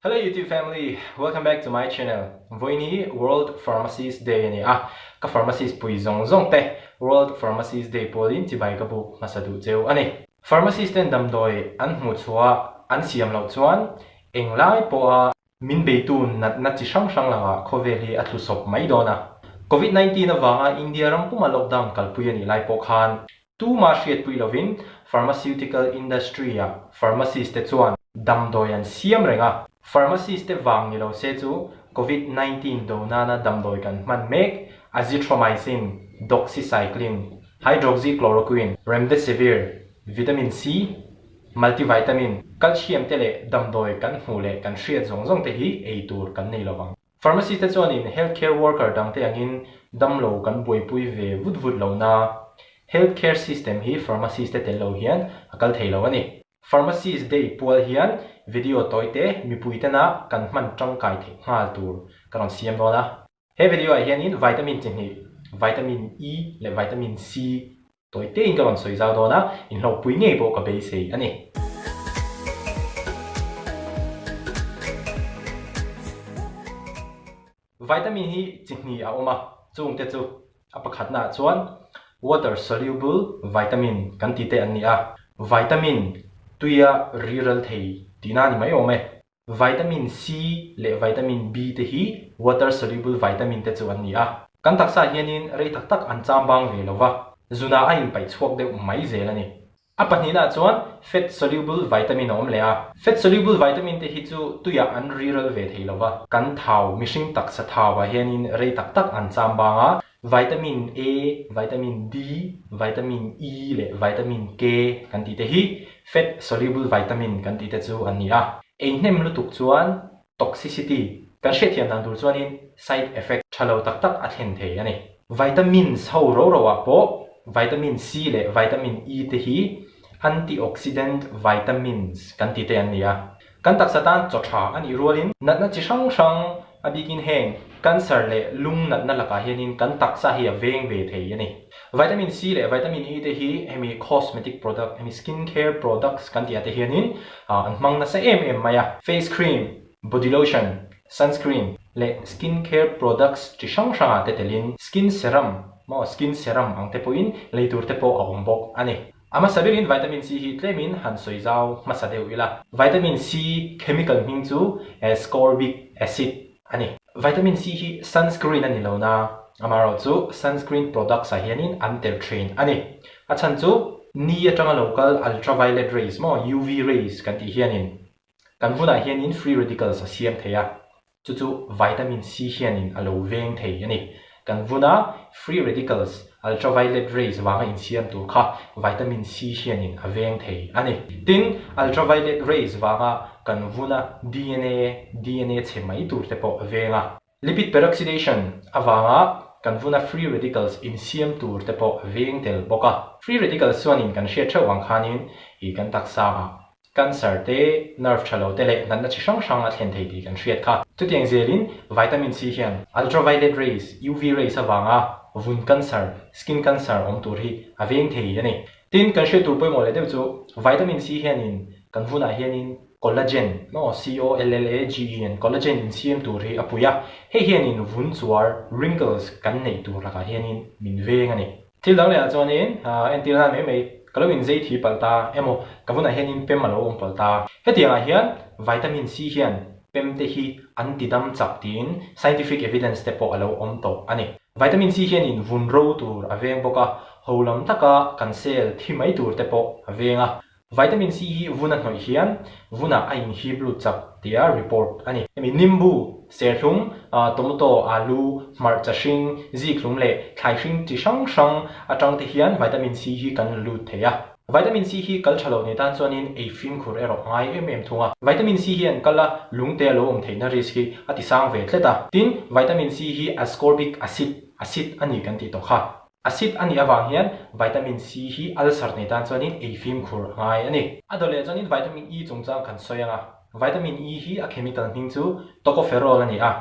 Hello YouTube family, welcome back to my channel. Vawiin hi World Pharmacist Day a ni a, ka pharmacist pui zawng zawng te World Pharmacist Day pawlin chibai ka buk hmasa duh cheu a ni. Pharmacist ten damdawi an hmuh chhuah an siam loh chuan englai pawha min beitu natna chi hrang hrang lakah khawvel hi a tlu sawp mai dawn a. Covid 19 avanga India ram puma lockdown kalpui a nih lai pawh khan Tuma hriatpui lovin pharmaceutical industry-ah pharmacist te chuan damdawi an siam reng a, pharmacist te vang ni lo se chu Covid 19 do nana damdawi kan hman mek azithromycin, doxycycline, hydroxychloroquine, remdesivir, vitamin C, multivitamin, calcium te leh damdawi kan hmuh leh kan hriat zawng zawng te hi ei tur kan nei lovang. Pharmacy te chuanin health care worker dangte angin damlo kan buaipui ve vut vut lo na, health care system hi pharmacist te tel lo hian a kal thei lo a ni. Pharmacist Day pual hian video tawi te mipui tena kan hman tangkai theih nghal tur ka rawn siam dawn a. He video ah hianin vitamin chi hnih, vitamin E leh vitamin C Tawi tein ka rawn sawi zau dawn a, inhlawhpui ngei pawh ka beisei a ni. Vitamin hi chi hnih a awm a, chungte chu a pakhatnaah chuan water soluble vitamin kan tih te an ni a, vitamin tuia riral thei tihna a ni mai awm e. Vitamin C leh Vitamin B te hi water soluble vitamin te chu an ni a. Kan taksa hianin rei tak tak an cham bang ve lo va, zunah a inpaih chhuak deuh mai zel a ni. A pahnihnaah chuan fat soluble vitamin a awm leh a. Fat soluble vitamin te hi chu tuiah an riral ve thei lo va. Kan thau, mihring taksa thauah hianin rei tak tak an cham bang a. Vitamin A, Vitamin D, Vitamin E leh Vitamin K kan tih te hi fat soluble vitamin kan tih te chu an ni a. Ei hnem lutuk chuan toxicity kan hriatthiam dan tur chuanin side effect tha lo tak tak a thlen thei a ni. Vitamins ho ro ro ah pawh Vitamin C leh Vitamin E te hi antioxidant vitamins kan tih te an ni a. Kan taksa tan chaw tha a nih rualin natna chi hrang hrang a bikin heng cancer leh lung natna lakah hianin kan taksa hi a veng ve thei a ni. Vitamin C leh Vitamin E te hi hemi cosmetic product, hemi skin care products kan tih ah te hianin an hmang nasa em em mai a. Face cream, body lotion, sunscreen leh skin care products chi hrang hrang ah te telin skin serum maw skin serum ang te pawhin lei tur te pawh a awm bawk a ni. A hmasa berin vitamin C hi tlemin han sawi zau hmasa deuh ila. Vitamin C chemical hming chu ascorbic acid a ni. Vitamin C hi sunscreen a ni lo na, amaherawh chu sunscreen products ah hianin an tel thin a ni. A chhan chu ni atanga lo kal ultraviolet rays maw UV rays kan tih hianin Kan vunah hianin free radicals a siam thei a, chu chu vitamin C hianin a lo veng thei a ni. Kan vuna free radicals, ultraviolet rays vanga insiam tur kha vitamin C hianin a veng thei a ni. Tin, ultraviolet rays vanga kan vuna dna, dna chhe mai tur te pawh a veng a. Lipid peroxidation avanga kan vuna free radicals insiam tur te pawh a veng tel bawk a. Free radicals chuanin kan hriat theuh vang khanin i kan taksa ah cancer te, nerve tha lo te leh natna chi hrang hrang a thlen thei tih kan hriat kha. Chutiang zelin vitamin C hian ultraviolet rays, UV rays, avanga vun cancer, skin cancer, awm tur hi a veng thei a ni. Tin, kan hriat tur pawimawh leh deuh chu vitamin C hianin kan vunah hianin Collagen, maw, C-O-L-L-A-G-E-N, collagen insiam tur hi a pui a, hei hianin vun chuar, wrinkles, kan neih tur lakah hianin min veng a ni. Thil dang lehah chuanin entir nan mai mai ka lo inzei thi palh ta emaw ka vunah hianin pem a lo awm palh ta. Hetiangah hian vitamin C hian pem te hi an ti dam chak tiin scientific evidence te pawh a lo awm tawh a ni. Vitamin C hianin vun ro tur a veng bawk a, ho lam taka kan cell thi mai tur te pawh a veng a. Vitamin C hi vun a hnawih hian vunah a inhip lut chak tia report a ni. Hemi nimbu, serthlum, tomato, alu, hmarcha hring, zikhlum leh thlai hring chi hrang hrang atang te hian vitamin C hi kan la lut thei a. Vitamin C hi kal tha lo nei tan chuanin ei fimkhur erawh ngai em em thung a. Vitamin C hian kal a lungte a lo awm theihna risk hi a ti sang ve tlet a. Tin, vitamin C hi ascorbic acid, acid, a ni kan tih tawh kha. Acid a nih avang hian vitamin C hi ulcer nei tan chuanin ei fimkhur a ngai a ni. A dawh leh chuanin vitamin E chungchang kan sawi ang a, vitamin E hi a chemical hming chu tocopherol a ni a.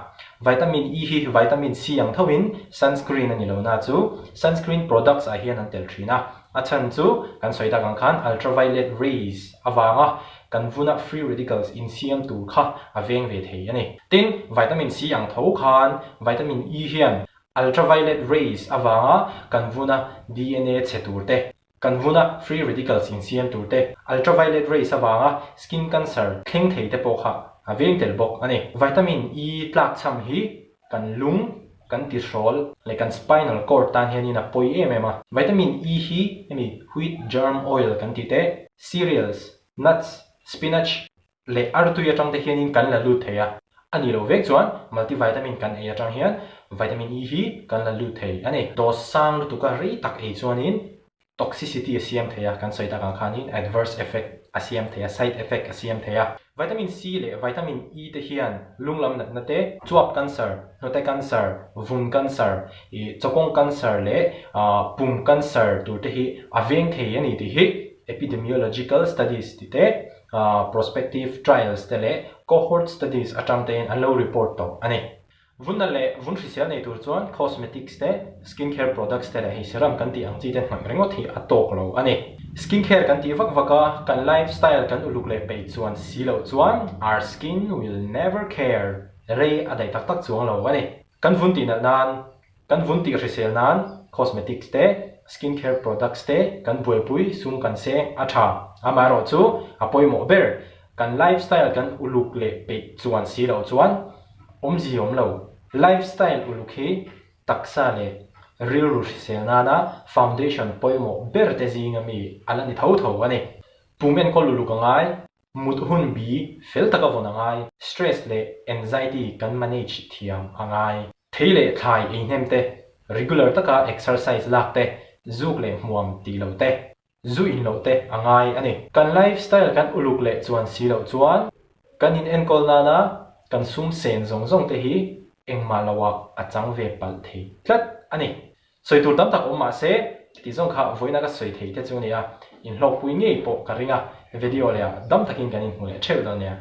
Vitamin E hi vitamin C ang thoin sunscreen a ni lo na chu sunscreen products ah hian an tel thin a. A chhan chu kan sawi tak ang khan ultraviolet rays avanga. kan vuna free radicals insiam tur kha a veng ve thei a ni. Tin, vitamin C ang tho khan vitamin E hian ultraviolet rays avanga kan vuna DNA chhe tur te, kan vuna free radicals insiam tur te, ultraviolet rays avanga skin cancer thleng thei te pawh kha a veng tel bawk a ni. Vitamin E tlakchham hi kan lung, kan tihrawl leh kan spinal cord tan hianin a pawi em em a. Vitamin E hi hemi wheat germ oil kan tih te, cereals, nuts, spinach leh artui atang te hianin kan la lut thei a. A nih loh vek chuan multivitamin kan ei atang hian vitamin E hi kan la lut thei a ni. Dose sang lutuka rei tak ei chuanin Toxicity a siam thei a, kan sawi tak ang khanin adverse effect a siam thei a, side effect a siam thei a. Vitamin C leh vitamin E te hian lunglam natna te, chuap cancer, hnute cancer, vun cancer, ih chawkawng cancer leh pum cancer tur te hi a veng thei a ni tih hi epidemiological studies ti te, prospective trials te leh cohort studies atang tein an lo report tawh a ni. Vunna leh vun hrisel nei tur chuan cosmetics te, skin care products te leh hei serum kan tih ang chi te hnawih ringawt hi a tawk lo a ni. Skin care kan tih vak vak a, kan lifestyle kan uluk leh peih chuan si loh chuan our skin will never care rei a daih tak tak chuang lo a ni. Kan vun tih nalh nan, kan vun tih hrisel nan cosmetics te, skin care products te kan buaipui sum kan seng a tha. Amaherawhchu a pawimawh ber Kan lifestyle kan uluk leh peih chuan si loh chuan awmzi awm lo. Lifestyle uluk hi taksa leh rilru hrisel nana foundation pawimawh ber te zinga mi a la ni tho tho a ni. Pum enkawl uluk a ngai, mut hun bi fel taka vawn a ngai, stress leh anxiety kan manage thiam a ngai. Thei leh thlai ei hnem te, regular taka exercise lak te, zuk leh hmuam tih loh te. Zu in loh te a ngai a ni. Kan life style kan uluk leh chuan si loh chuan kan in enkawl nana kan sum sen zawng zawng te hi engmah lo ah a chang ve palh thei tlat a ni. Sawi tur tam tak awm mah se tih zawng kha vawiina ka sawi thei te chu a ni a, inhlawkpui ngei pawh ka ring a, video leh ah dam takin kan inhmu leh theuh dawn nia.